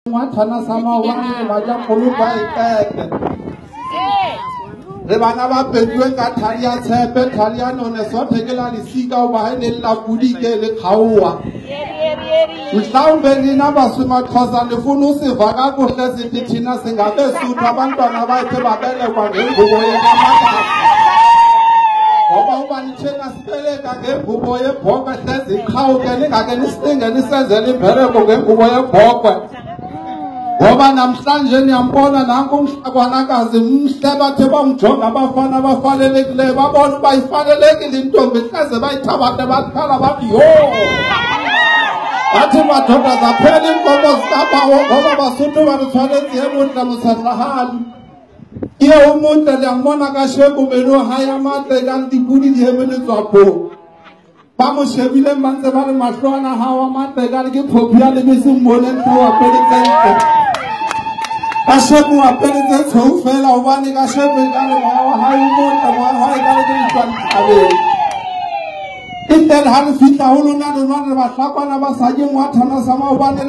Ngwathana sa maobane majakgolo ba e qete. Re bana ba petuweng ka thari ya tshepe, thari ya none sothe ke la lesika hoba ha e ne le la pudi ke le kgaoha. Mhlawumbe nina basumaXhosa nifuna usiva kakuhle sithi thina singabesuthu abantwana bethu babelekwa ngengubo yekamakasi. Ngoba uba nithena sibeleka ngengubo yebhokhwe hlezi iqhawuke ningake nisilinge nisenzele imbeleko ngengubo yebhokhwe. Ngoba namhlanje niyambona nanku umhlakwanakazi mhle bathe bamjonga abafana abafanelekileyo babona uba ifanelekile intombi hleze bayithabathe bakhala bathi yho. Bathi madoda zaphela iinkomo zikabawo ngoba Basotho ba re tshwanetse e motle mosetlahadi. Ke o motle le a mmona kasheko meno ha ya matle kang dipudi di eme letswapong. Ba mo shebileng ba ntse ba re mahlo ana hao a matle ekare ke phophi ya lebese mmone ntho o apere tse ntle. Kasheko o apere tse tshweu fela hobane kasheko ekare moya wa hae o motle, moya wa hae ekare ke lehlwa dithabeng. E tle ha re fihla ho lona, lona re bahlakwana ba sa ke ngwathana sa maobane.